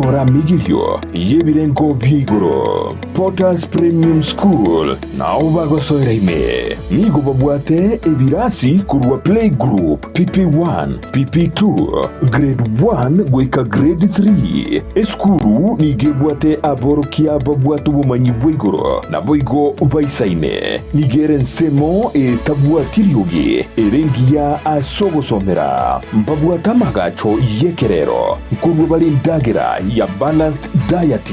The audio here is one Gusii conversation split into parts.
onyore amigirio y'ebirengo bia igoro. Potter's Premium School nao bagosoera ime. Nigo babwate ebirasi korwa Playgroup, PP1, PP2, Grade 1 goika Grade 3. Esukuru nigo ebwate aborokia babwate obomanyi bwa igoro naboigo baisaine. Nigo ere ensemo etabwati riogi ere engiya ase ogosomera. Mbabwate amagacho y'ekerero nkorua bare endagera ya balanced diet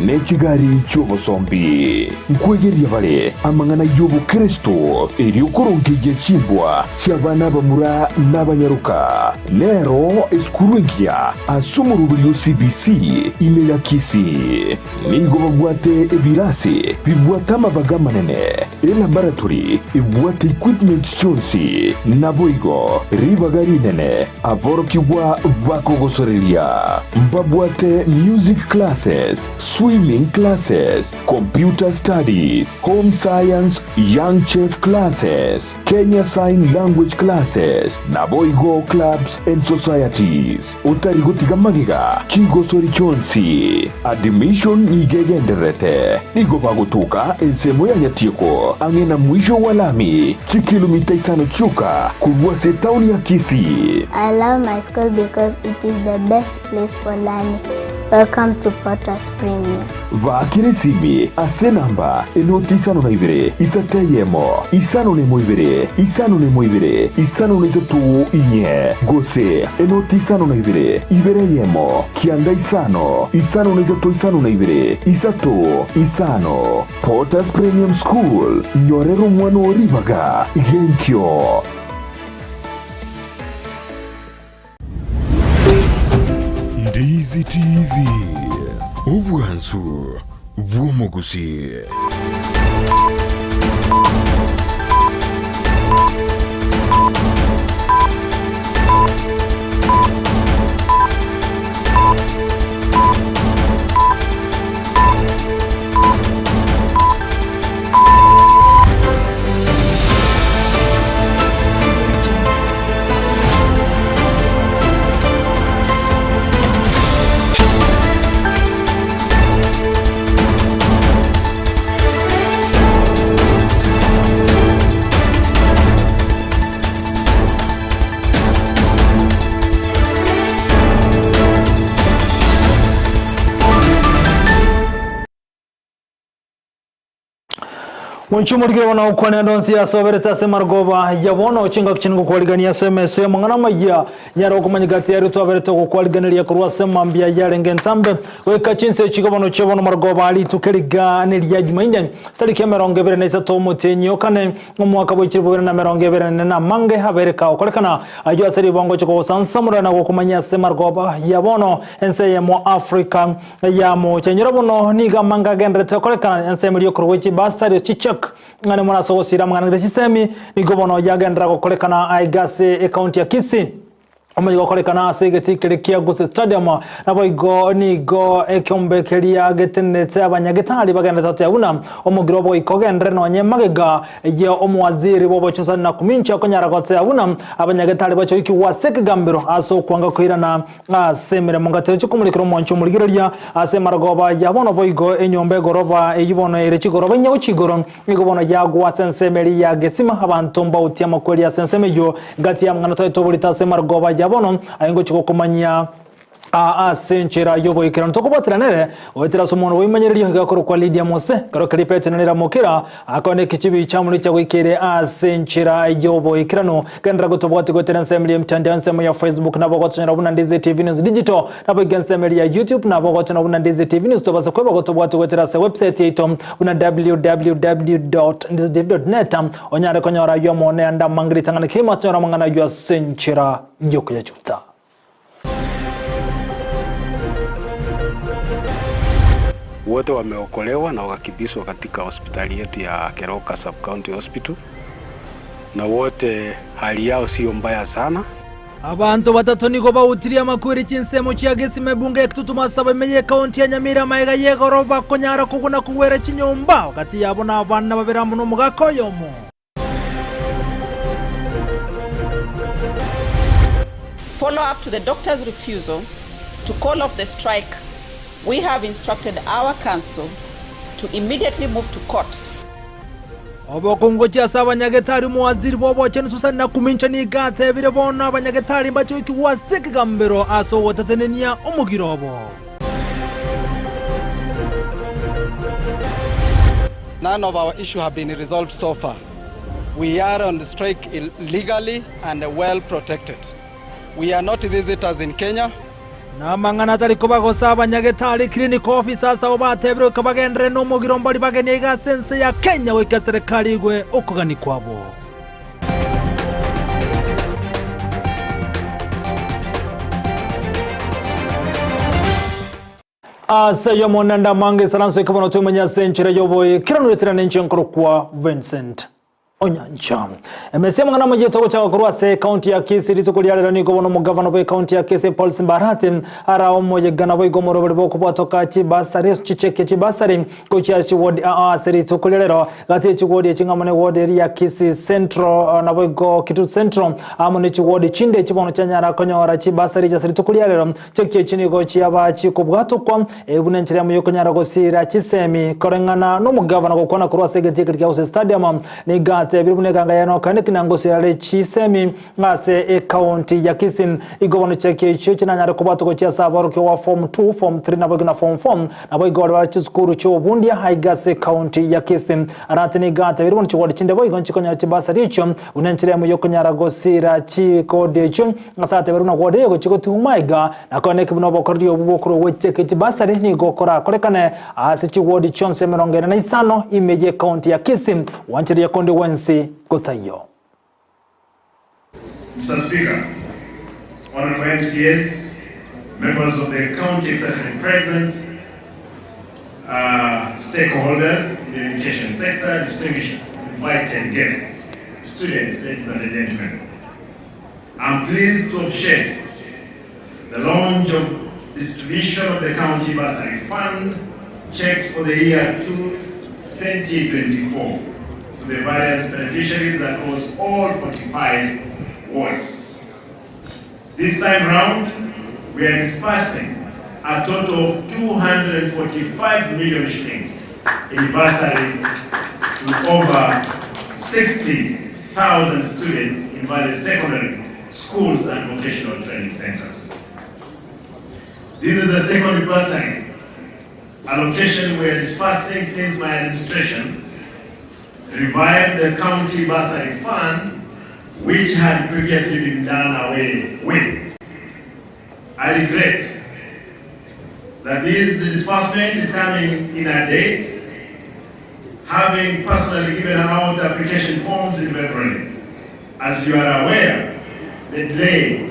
ne chigari chi'obosombi. Nkwegeria bare amang'ana y'obokeresto erio korongeyia chimbwa chi'abana abamura na abanyaroka. Nero esukuru engiya ase omoroberio o CBC ime ya Kisii. Nigo babwate ebirasi bibwate amabaga amanene, elaboratory ebwate equipment chionsi, naboigo ribaga rinene aborokigwa bakogosoreria. Mbabwate music classes, swimming classes, computer studies, home science, young chef classes, Kenya Sign Language classes, naboigo clubs and societies. Otari gotiga magega chigosori chionsi. Admission nigo egendererete. Nigo bagotoka ensemo ya Nyatieko ang'e na mwisho wa lami, chikilomita isano chioka korwa ase etaoni ya Kisii. I love my school because it is the best place for learning. Welcome to Potter's Premium. Baakera esimi ase enamba enoti 52 3 1 52 52 5 34 gose enoti 52 2 1 9 5 3 52 3 5. Potter's Premium School, nyorera omwana oo ribaga genkio. Ndizi TV, obwansu bw'omogusii. Mwanche omorikire bono gokwana ende onsi yasoberete ase marogoba ya bono chingaki chine gokwarigania ase emeso y'amang'ana amayia nyare okomanya gati yaria twaberete gokwariganeria korwa ase mambia yarenge entambe goika chinsa echi igo bono chia bono marogoba rituko eriga neria Jumaine tariki 23 omotienyi o kane omwaka bwa 2024 na amange abeire kagokorekana ayio ase ribongo chikogosansamora na gokomanya ase marogoba ya bono ense eyemo Africa Yamocha. Inyora bono nigo amanga agenderete gokorekana ensemo eria okorwa gwe chibasari chichek ng'a nimore ase ogosira amang'ana gete chisemi nigo bono yagenderera gokorekana aiga ase ecounty ya Kisii. Omoyega okorekana ase egetii keria kia Gusii Stadium naboigo nigo ekeombe keria getenenete abanyagetari bagenderete goteba buna omogiro oboika ogenderere nonye magega Eye omowaziri bw'obochosani na komincha okonyara goteba buna abanyagetari bachoikigwe ase ekegambero ase okwanga koirana Ase emeremo ngateche komorekera omwancho omorigereria ase emarogoba ya bono boigo enyomba egoroba eyio bono ere chigoroba inye gochia igoro, nigo bono yagwa ase ensemo eria ya gesima, abanto mbautie amakweri ase ensemo eyio, gati y'amang'ana toete oborito ase emarogoba ya bono, aye ngochia gokomanyia aa ase enchera y'oboikeranu. Tokobwatera nere goetera ase omonto bw'ebimanyererio iga akorokwa Lidia Mose, ekero keria Petero neramokera, Akona ekechibi chiamoricha goikere ase enchera y'oboikeranu. Genderera gotobwatia goetera ensemo eria y'emitandao, ensemo ya Facebook nabo ogotonyora buna Ndizi TV News Digital, naboigo ensemo eria ya YouTube nabo ogotonyora buna Ndizi TV News. Tobasa kweba gotobwatia goetera ase website yaito buna www.ndizitv.net onyare konyora aywo amo neyande amange ritang'ani kegima tonyore amang'ana aywo ase enchera y'okoyachuta. Wote wameokolewa na wakakimbizwa katika hospitali yetu ya Keroka Sub County Hospital na wote hali yao sio mbaya sana. Abanto batato nigo bautirie amakweri chinsemo chia Gesima ebunge ya Kitutu Masaba ime y'ekaunti ya Nyamira amaega y'egoroba konyara koguna kogwera chinyomba gati yabo na abana babere amo nomogaka oyomo. Follow up to the doctor's refusal to call off the strike. We have instructed our counsel to immediately move to court. Obokongu gochia ase abanyagetari Omowaziri bw'obochenu Susan Nakumincha nigo atebire bono abanyagetari mbachoikigwe ase ekegambero ase ogotatenenia omogiro obo. None of our issue have been resolved so far. We are on strike legally and well protected. We are not visitors in Kenya. Namang'ana atari kobagosa abanyagetari clinic officers abo batebire goika bagenderere nomogiro mbari bageni aiga ase ense ya Kenya goika serikali igwe okogani kwabo. Ase ayio Omonene amange isaranso eke bono twemenye ase enchera y'oboikeranu etera nenche nkorokwa Vincent Onyancha. Emesi y'amang'ana amayia togochaka korwa ase ekaunti ya Kisii rituko ria rero nigo bono omogavana bw'ekaunti ya Kisii Paul Simbarati ara omoyega naboigo omoroberi bw'okobwatoka chibasari chicheki chibasari gochia ase chiwodi aa ase rituko ria rero gati ye chiwodi echi ng'amo ne wodi eria ya Kisii Central naboigo Kitutu Central amo ne chiwodi chinde echi bono chianyara konyora chibasari ase rituko ria rero Cheki echi nigo chiaba chikobwatokwa, buna enchera eyemo y'okonyara gosiira chisemi. Koreng'ana nomogavana gokwana korwa ase egetii keria kia Gusii Stadium, nigo atebire buna eganga yaye nokane ki nangosiira are chisemi ase ekaunti ya Kisii. Igo bono cheki echio chinanyare kobwatwa gochia ase aborokigwa form 2, form 3 naboigo na form 4 naboigo baria bare chisukuru chi'obobundia aiga ase ekaunti ya Kisii. Arati nigo atebire bono chigwadi chinde boigo nchikonyora chibasari echio buna enchera eyemo y'okonyara gosiira chikodi echio. Ase ateberwe na gode gochia gotigwa maiga, na koeneki buna obokoreri obwo bw'okorua gwe chicheke chibasari nigo korakorekane ase chiwodi chionsi 45 ime y'ecounty ya Kisii, gwanchereria konde gwensi gotaiyo. Mister Speaker, Honourable MCAs, members of the County Executive present, uh, stakeholders in the education sector, distinguished invited guests, students, ladies and gentlemen. I'm pleased to have shared the launch of distribution of the county bursary fund checks for the year 2024 to the various beneficiaries across all 45 wards. This time round, we are dispersing a total of 245 million shillings in bursaries to over 60,000 students in various secondary schools and vocational training centers. This is the second bursary allocation we are dispersing since my administration revived the county bursary fund which had previously been done away with. I regret that this disbursement is coming in a date, having personally given out application forms in February. As you are aware, the delay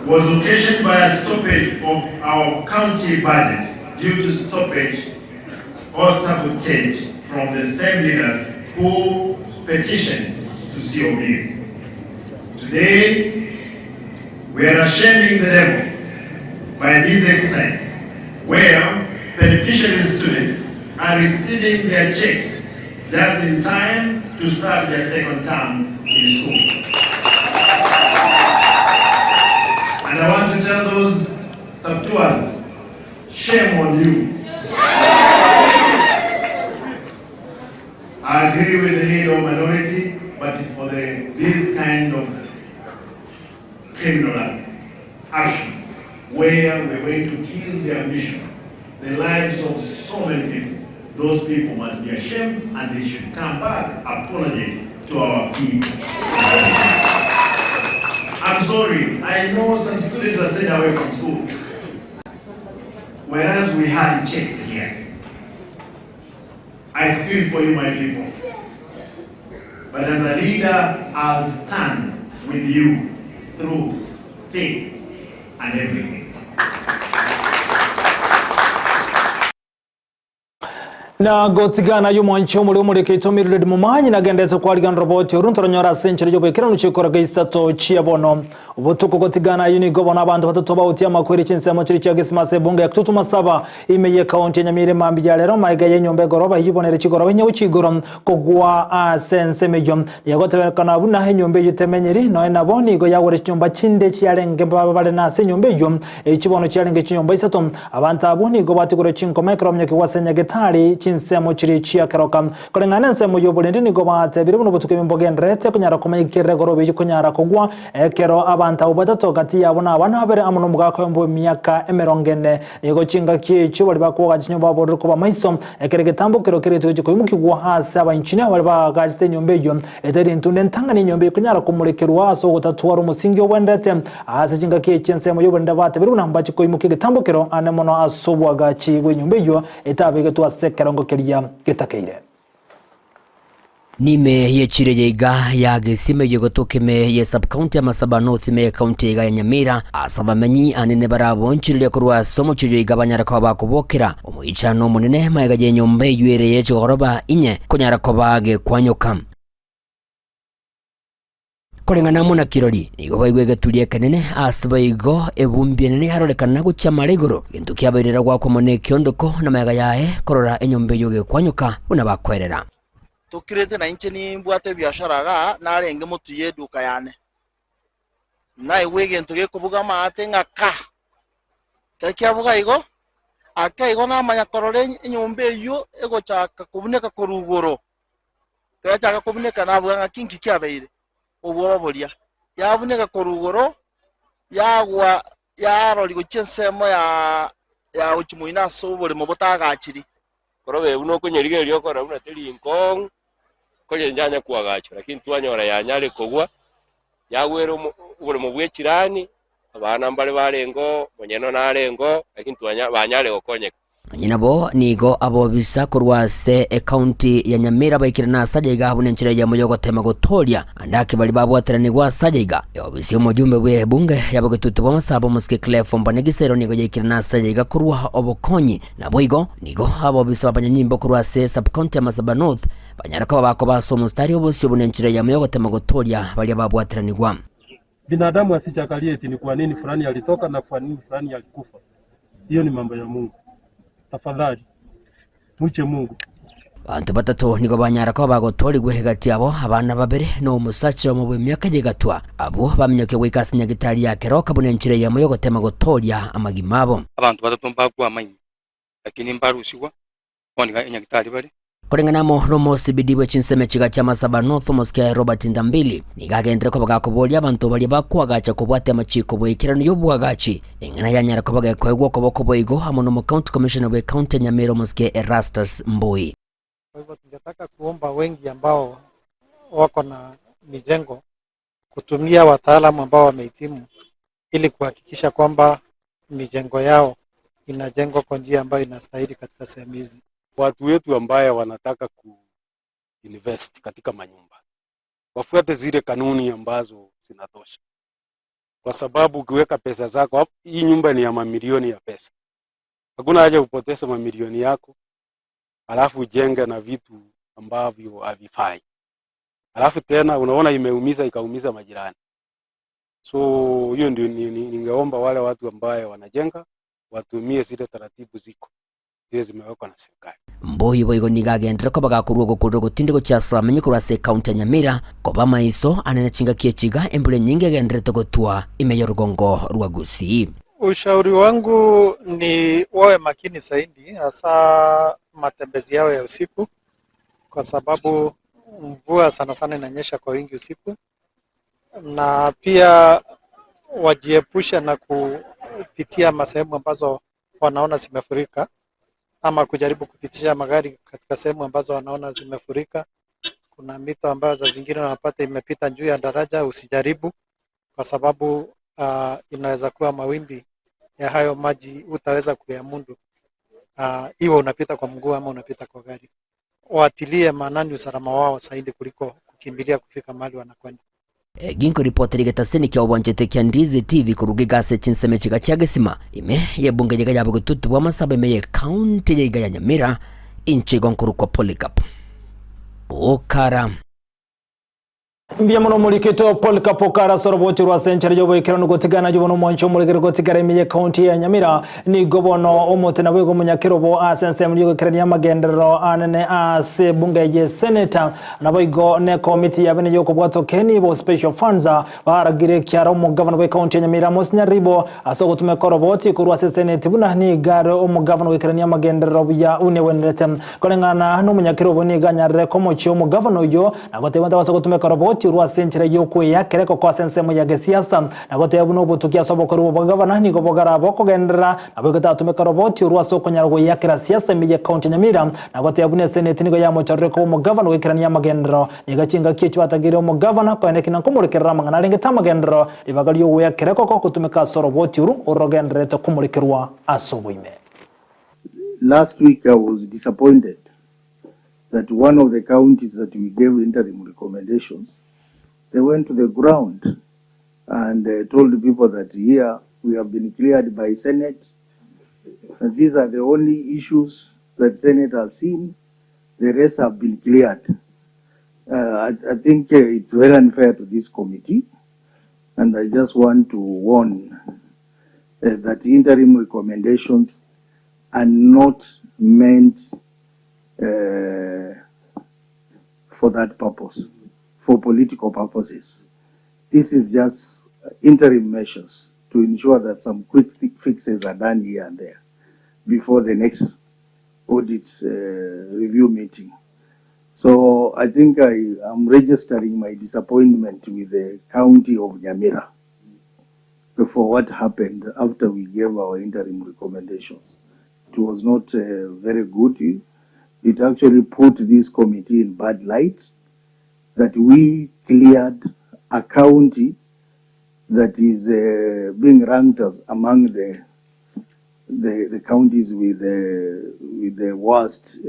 was occasioned by a stoppage of our county budget due to stoppage or sabotage from the same leaders who petitioned to COB. Today, we are shaming the devil by this exercise where beneficiary students are receiving their checks just in time to start their second term in school. And I want to tell those saboteurs, shame on you. I agree with the leader of minority, but for the, this kind of criminal action, where we're going to kill the ambitions, the lives of so many people, those people must be ashamed and they should come back, apologize to our people. I'm sorry, I know some students were sent away from school, whereas we had checks here. I feel for you, my people. But as a leader, I'll stand with you through thick and everything. Na gotigana y'omwanchi omore omoreke Mildred Momanyi nagenderete kwarigana roboti oru ntoronyore ase enchera y'oboikeranu chikoraga isato chia bono. Obotuko gotigana ayio nigo bono abanto batato bautie amakweri chinsemo chiria chia Gesima ase ebunge ya Kitutu Masaba ime y'ekaunti ya Nyamira mambia ya rero magega y'enyomba egoroba eyio bono ere chigoroba inye gochia igoro kogwa ase ensemo eyio. Nigo buna enyomba eyio temenyiri nonya nabo nigo yagwere chinyomba chinde chiarenge bare nase enyomba eyio echio bono chiarenge chinyomba isato. Abanto abwo nigo batigure chinkoma ekero banyokigwa ase nyagetari chinsemo chiria chia keroka. Koreng'ana nensemo y'oborendi nigo batebire buna obotuko ebi mbogendererete konyara komanya kera egoroba eyio konyara kogwa ekero abanto abwo batato gati yabo nabana babere amo nomogaka oyomo bw'emiaka emerongo ene. Nigo chingaki echio baria bakoagacha chinyomba baborire koba maiso ekero egetambo kero keretwe gochia koimokigwa ase abainchinia baria baagachete enyomba eyio etari entunda entang'ani enyomba eyio konyara komorekerwa ase ogotatwara omosingi ogwenerete. Ase chingaki echi ensemo y'oborende batebire buna mbachie koimokia egetambo kero ane mono ase oboagachi bw'enyomba eyio etabegetwe ase ekerengo keria getakeire. Nime yechire yaiga ya gesima eyio egotoka ime ye sub-county ya Masaba North ime ye county iga ya Nyamira ase abamenyi anene barabonchoreria korwa ase omochie oyo iga banyare koba bakobokera omoichano omonene magega y'enyomba eyio ere ye chigoroba inye konyara koba gekwanyoka. Koreng'ana amo na kirori, nigo baigwa egeturi ekenene, ase boigo ebumbi enene yarorekana gochia amare igoro, egento kiabairera goakwa mono ekiondoko na magega yaye korora enyomba eyio gekwanyoka buna bakwerera. Tokirete na inche nimbwate ebiashara igaa, narenge motwe y'eduka yane. Naigwa egento gekobuga amaate ng'a ka! Ekero kiabuga igo, ake igo namanya korora enyomba eyio egochaka kobuneka korwa igoro. Ekero yachaka kobuneka nabuga ng'aki nki kiabeire, obwoba boria. Yabuneka korwa igoro, yagwa yarori gochia ensemo ya ya gochia moino ase oboremo botagachiri. Korobe buna okonyerigereria okorora buna teri inkong'u, korende yanya koagachwa, lakini twanyora yanyare kogwa, yagwera omo oboremo bwa echirani, abana mbare barengeo, omonyene narengeo, lakini twanya banyare gokonyeka. Nonya nabo nigo abobisa korwa ase ecounty ya Nyamira baikire na ase ayaiga buna enchera eyemo y'ogotema gotooria ande ake baria babwateranigwe ase ayaiga. Eobisi y'omojumbe bw'ebunge y'abagetutu b'amasabo omosike Clef Mbanegisero nigo yaikire na ase ayaiga korwa obokonyi. Naboigo nigo abobisa b'abanyanyimbo korwa ase sub-county ya Masaba North banyare koba bakoba ase omostari obosio buna enchera eyemo y'ogotema gotooria baria babwateranigwa. Binadamu asichakalie eti ni kwa nini fulani alitoka na kwa nini fulani alikufa. Hiyo ni mambo ya Mungu. Tafadhali muche Mungu. Abanto batato nigo banyara koba bagotoorigwa egati yabo abana babere na omosacha omo bw'emiaka y'egatwa, abwo baminyokia goika ase nyagitari ya keroka buna enchera eyemo y'ogotema gotooria amagima abo. Abanto batato mbakwa amaino, lakini mbarusigwa, bono iga enyagitari bare. Koreng'ana amo nomosibidi bwe chinsemo echiga chia Masaba North omosike Robert Ndambili nigo agenderere koba gakoboria abanto baria bakoagacha kobwatia amachiko bw'eikeranu y'oboagachi eng'ana yanyara koba gekoegwa okoboko boigo amo nomo County Commissioner bwe County ya Nyamira omosike Erastus Mbui. Kwa hivyo tungetaka kuomba wengi ambao wako na mijengo kutumia wataalamu ambao wamehitimu ili kuhakikisha kwamba mijengo yao inajengwa kwa njia ambayo inastahili katika sehemu hizi. Watu wetu ambaye wanataka ku invest katika manyumba wafuate zile kanuni ambazo zinatosha, kwa sababu ukiweka pesa zako, hii nyumba ni ya mamilioni ya pesa. Hakuna haja upoteze mamilioni yako alafu ujenge na vitu ambavyo havifai, alafu tena unaona imeumiza ikaumiza majirani. So hiyo ndio ningeomba wale watu ambaye wanajenga watumie zile taratibu ziko zile zimewekwa na serikali. Mbui boigo nigo agenderere koba gakorua ogokurera ogotindi gochia ase abamenyi korwa ase ekaunti ya Nyamira, koba amaiso ane ne chingaki echiga embura enyinge egendererete gotwa ime y'orugongo rwa Gusii. Ushauri wangu ni wawe makini zaidi hasa matembezi yao ya usiku kwa sababu mvua sana sana inanyesha kwa wingi usiku, na pia wajiepushe na kupitia masehemu ambazo wanaona zimefurika ama kujaribu kupitisha magari katika sehemu ambazo wanaona zimefurika. Kuna mito ambayo saa zingine wanapata imepita juu ya daraja, usijaribu kwa sababu uh, inaweza kuwa mawimbi ya hayo maji utaweza kuyamudu uh, iwe unapita kwa mguu ama unapita kwa gari. Watilie maanani usalama wao zaidi kuliko kukimbilia kufika mahali wanakwenda. Ginkoripotera egetaseni kia obwanchete kia Ndizi TV korwa iga ase chinsemo echiga chia Gesima, ime y'ebunge yaiga ya bogetutu bw'amasabo ime y'ecounty yaiga ya Nyamira, Inche igo nkorokwa Polycarp. Okara. Mbuya mono omorikito Polycarp Okara ase orobochi rwa ase enchera y'oboikeranu gotigana ayio bono omwanchi omoregere gotigara ime ye county ya Nyamira. Nigo bono omote naboigo omonyakerobo ase ensemo y'ogoikerania amagenderero anene ase ebunge ye Senate naboigo ne committee yabene y'okobwata okeni bo special funds Baragire ekiara omogavana bw'ecounty ya Nyamira Amos Nyaribo ase ogotumeka oroboti korwa ase eseneti buna nigo are omogavana goikerania amagenderero buya buna egwenerete. Koreng'ana nomonyakerobo nigo anyarire komochia omogavana oyio na goteba tabasa gotumeka oroboti orwo ase enchera y'okweyakera ekoko ase ensemo ya gesiasa na goteba buna obotuki ase obokori bw'obogavana nigo bogarabe okogenderera naboigo tatumeka oroboti orwo ase okonyara gweyakera siasa ime y'ecounty ya Nyamira na goteba buna eseneti nigo yamochorire koba omogavana goikerania amagenderero Nigo chingaki echio batagire omogavana koeneki na nkomorekerera amang'ana arengete amagenderero, ribaga ri'ogweakera ekoko gotumeka ase oroboti oru orogendererete komorekerwa ase oboime. Last week I was disappointed that one of the counties that we gave interim recommendations, they went to the ground and told people that here we have been cleared by Senate and these are the only issues that Senate has seen. The rest have been cleared. I, I think it's very unfair to this committee, and I just want to warn that interim recommendations are not meant for that purpose, for political purposes. This is just interim measures to ensure that some quick fixes are done here and there before the next audit review meeting. So I think I am registering my disappointment with the county of Nyamira for what happened after we gave our interim recommendations. It was not very good. It actually put this committee in bad light that we cleared a county that is being ranked as among the the, the counties with the, with the worst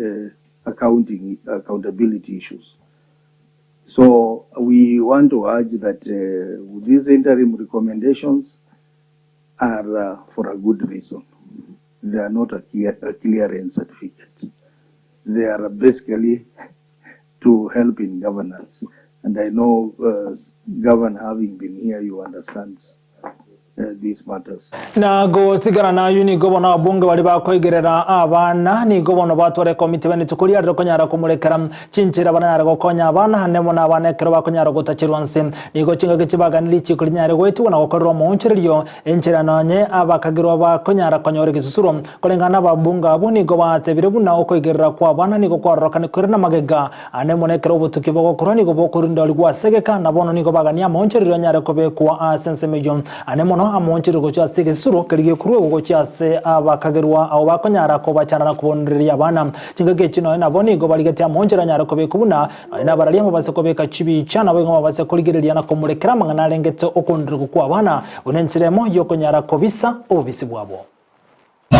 accounting accountability issues. So we want to urge that these interim recommendations are for a good reason. They are not a, clear, a clearance certificate. They are basically to help in governance. And I know, Governor, having been here, you understand these matters. Na gotigana nayio nigo bono ababunge baria bakoigerera abana nigo bono batwara ekomiti bene rituko riarire konyara komorekera chinchera baranyare gokonya abana ande mono abana ekero bakonyara gotacherwa nse. Nigo chingaki chibagani richiko rinyare goetigwa na gokorerwa omoonchorerio enchera nonye abakagerwa bakonyara konyora egesusuro. Koreng'ana nababunge abwo nigo batebire buna okoigerera kw'abana nigo kwarorokane kore namagega Ande mono ekero obotuki bogokorwa nigo bokorindorigwa ase egeka, na bono nigo bagania amaonchorerio anyare kobekwa ase ensemo eyio. Ande mono amaonchorerio gochia ase egesusuro keria gekoruegwa gochia ase abakagerwa abwo bakonyara kobachanda na kobonereria abana. Chingaki echi nonya nabo nigo barigetie amaonchorerio anyare kobekwa buna nonya nabararia mabase kobeka chibicha, naboigo mabase korigereria na komorekera amang'ana arengete okoondererigwa kw'abana, buna enchera emo y'okonyara kobisa obobisi bwabo.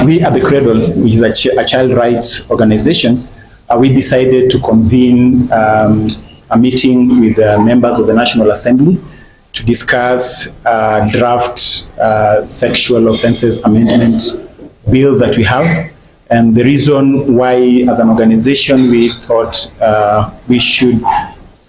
We at The Cradle, which is a, ch a child rights organization, we decided to convene a meeting with the members of the National Assembly to discuss a draft sexual offences amendment bill that we have. And the reason why, as an organization, we thought we should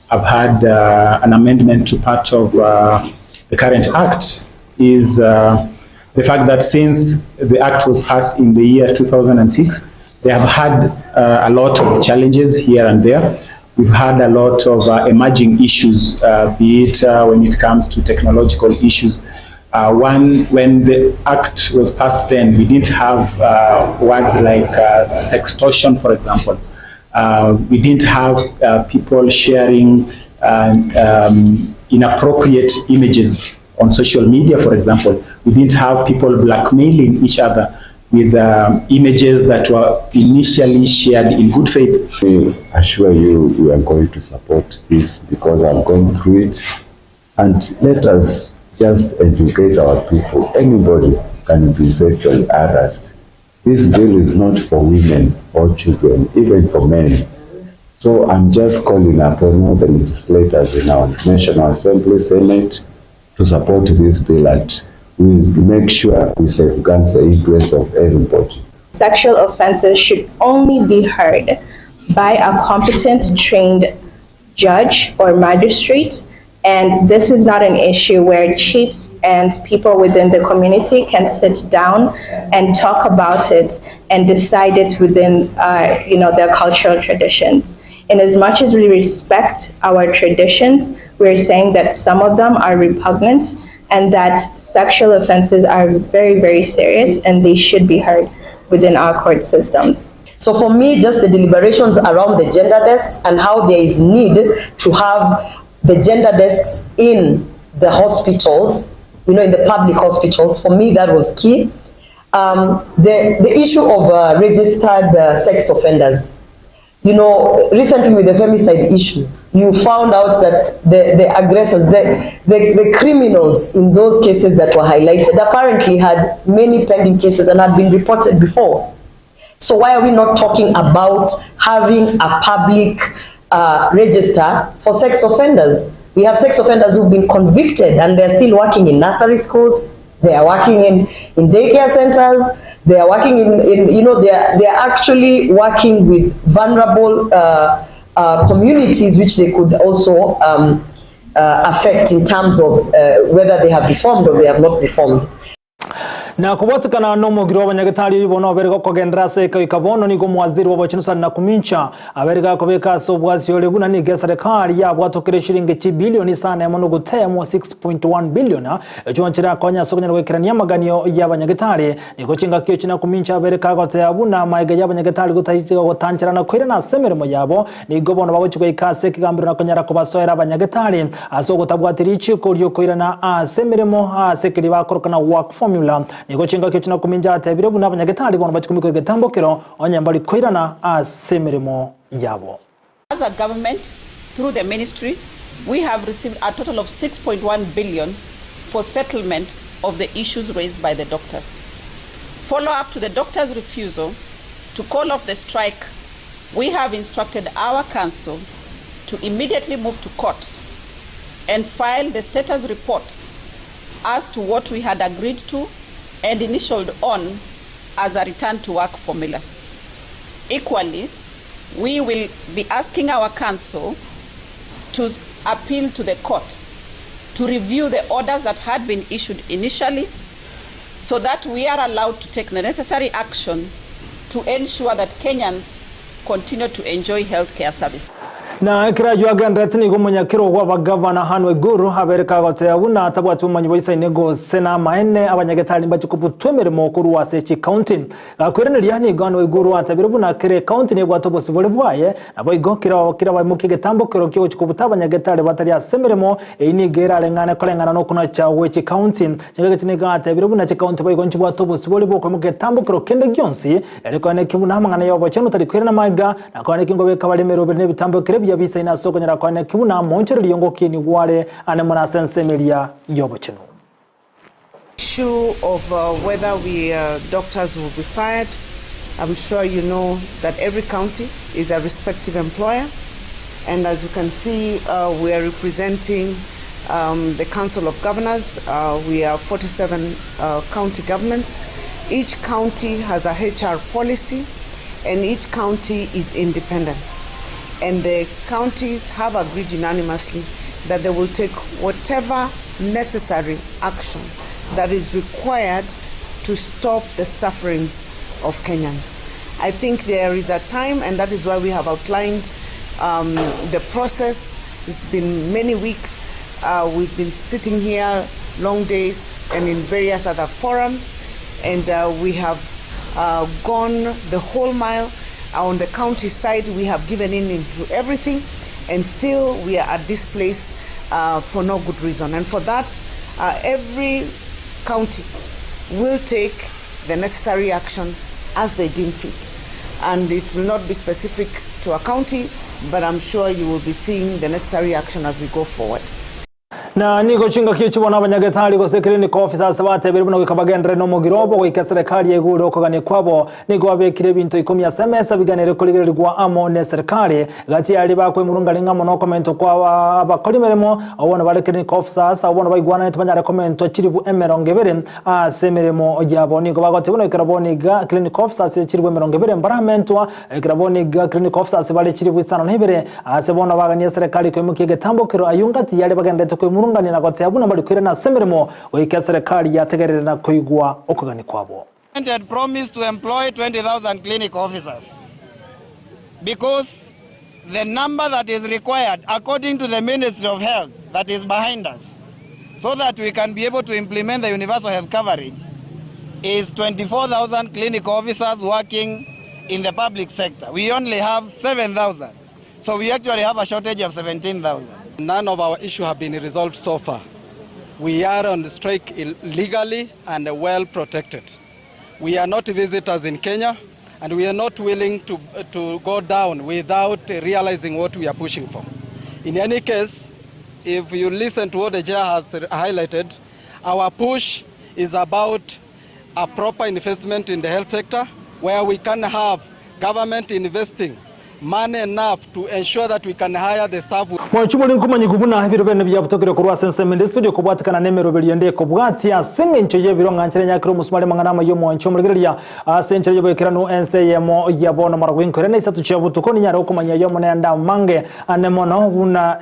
have had an amendment to part of the current act is the fact that since the act was passed in the year 2006, they have had a lot of challenges here and there. We've had a lot of emerging issues, be it when it comes to technological issues. One, when the act was passed then, we didn't have words like sextortion, for example. We didn't have people sharing inappropriate images on social media, for example. We didn't have people blackmailing each other with images that were initially shared in good faith. I assure you we are going to support this because I've gone through it. And let us just educate our people. Anybody can be sexually harassed. This bill is not for women or children, even for men. So I'm just calling upon all the legislators in our National Assembly, Senate, to support this bill and we make sure we safeguard the interest of everybody. Sexual offences should only be heard by a competent, trained judge or magistrate. And this is not an issue where chiefs and people within the community can sit down and talk about it and decide it within, uh, you know, their cultural traditions. In as much as we respect our traditions, we're saying that some of them are repugnant and that sexual offenses are very, very serious and they should be heard within our court systems. So for me, just the deliberations around the gender desks and how there is need to have the gender desks in the hospitals, you know, in the public hospitals, for me that was key. Um, the, the issue of uh, registered uh, sex offenders. You know, recently with the femicide issues, you found out that the, the aggressors, the, the, the criminals in those cases that were highlighted apparently had many pending cases and had been reported before. So why are we not talking about having a public uh, register for sex offenders? We have sex offenders who've been convicted and they're still working in nursery schools, they are working in, in daycare centers, they are working in, in you know, they are, they are actually working with vulnerable uh, uh, communities which they could also um, uh, affect in terms of uh, whether they have reformed or they have not reformed. Na kobwatekana nomogiro bw'abanyagetari oyio bono obere gokogenderera ase ekoika bono nigo omowaziri bw'obochenu Nakhumicha abere gakobeka ase obwasi ore buna nigo eserekari yabwatokire chiringi chibilioni isano emo nogotemo 6.1 billion echio nchirakonya ase okonyara goikerania amaganio y'abanyagetari nigo chingaki echi Nakhumicha abere kagoteba buna amaiga y'abanyagetari gotancherana koirana ase emeremo yabo nigo bono bagochi goika ase ekegambero na konyara kobasoera abanyagetari ase ogotabwati richiko riokoirana ase emeremo ase ekeri bakorokana work formula nigo chingaki echi Nakhumicha atebire buna abanyagetari bono bachikumikora egetambokero onye mbari koirana ase emeremo yabo. As a government, through the ministry, we have received a total of 6.1 billion for settlement of the issues raised by the doctors. Follow up to the doctors' refusal to call off the strike, we have instructed our council to immediately move to court and file the status report as to what we had agreed to and initialed on as a return to work formula. Equally, we will be asking our council to appeal to the court to review the orders that had been issued initially so that we are allowed to take the necessary action to ensure that Kenyans continue to enjoy healthcare services. Na ekero ayio agenderete nigo omonyakero bw'abagavana Anne Waiguru abere kagoteba buna atabwati obomanyi bwa gose na amaene abanyagetari mbache kobutwa emeremo korwa ase chikaunti. Gakoiraneria nigo Anne Waiguru atabire buna kere ekaunti nebwate obosibore bwaye nabo igo kera kera baimokia egetambo kero kiogochi kobuta abanyagetari batari ase emeremo eyio nigo erareng'ane koreng'ana na okonacha gwe chikaunti. Chingaki nigo atebire buna chikaunti boigo nchibwate obosibore bwokoimokia egetambo kero kende gionsi ere koenekia buna amang'ana ya obochenu tari koirana maiga na koenekia ngobeka bare emeroberi na ebitambo kere ebiya bisaine ase okonyara koenekia buna moonchoreria ngokini gware ane mono ase ensemo eria y'obochenu. Issue of uh, whether we uh, doctors will be fired, I'm sure you know that every county is a respective employer. And as you can see, uh, we are representing um, the Council of Governors. Uh, we are 47 uh, county governments. Each county has a HR policy, and each county is independent. And the counties have agreed unanimously that they will take whatever necessary action that is required to stop the sufferings of Kenyans. I think there is a time, and that is why we have outlined um, the process. It's been many weeks. Uh, we've been sitting here long days and in various other forums, and uh, we have uh, gone the whole mile. On the county side, we have given in into everything, and still we are at this place uh, for no good reason. And for that, uh, every county will take the necessary action as they deem fit. And it will not be specific to a county, but I'm sure you will be seeing the necessary action as we go forward. Na nigo chingaki echi bono abanyagetari gose clinic officers batebire buna goika bagenderere nomogiro obo goika eserekari yaigure okogania kwabo. Nigo babekire ebinto ikomi ase emesa biganere korigererigwa amo neserikari. Gati yaria bakwemurungania ng'a amo nokomentwa kwa abakori emeremo abwo bono bare clinic officers abwo bono baigwananete banyare komentwa chilifu emerongo ebere ase emeremo yabo. Nigo bagoteba buna ekero bono iga clinic officers chilifu emerongo ebere mbaramentwa ekero bono iga clinic officers bare chilifu isano na ibere Aase bono baganie eserekari koimokia egetambokero, ayio ngati yaria bagenderete kwemurungania na goteba buna mbari koirana ase emeremo, goika eserekari yategerere na koigwa okogania kwabo. Had promised to employ 20,000 clinic officers because the number that is required according to the Ministry of Health that is behind us so that we can be able to implement the universal health coverage is 24,000 clinical officers working in the public sector. We only have 7,000. So we actually have a shortage of 17,000. None of our issue have been resolved so far. We are on strike legally and well protected. We are not visitors in Kenya and we are not willing to, to go down without realizing what we are pushing for. In any case, if you listen to what the chair has highlighted, our push is about a proper investment in the health sector where we can have government investing money enough to ensure that we can hire the staff. Mwanchi more nkomanyigwe buna ebiro biane biabutokire korwa ase ensemo ende studio kobwatikana nemeroberi ende ekobwatia ase engencho y'ebiro ng'a nchera nyakire omosumari amang'ana amaya omwanchi omorigereria ase enchera y'oboikeranu ense eyemo ya bono mara goinkoire na isato chia botuko ninyare gokomanyia ayio amo nende amange ane mono buna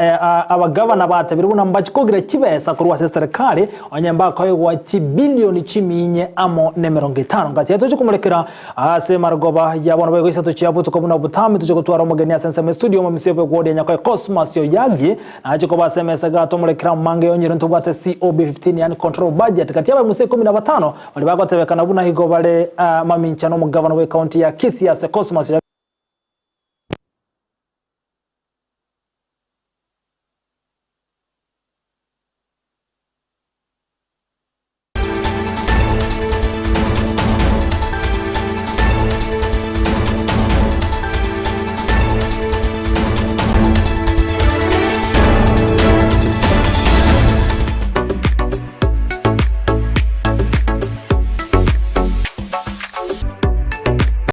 abagavana batebire buna mbachi kogira chibesa korwa ase eserekari onye mbakoegwa chibilioni chiminye amo nemerongo etano ngati yaye toche komorekera Ase marogoba ya bono boigo isato chia botuko buna obotami toche gotwara omogeni ase ensemo estudio omomisia bw'egwodi ya Nyakoe Cosmas Oyagi nache koba ase emesa iga tomorekere amange onyore ntobwate COB 15 yaani control budget gati y'abamusia ikomi na batano baria bagotebekana buna igo bare mamincha nomogavana bw'ecounty ya Kisii ase Cosmas Oyagi.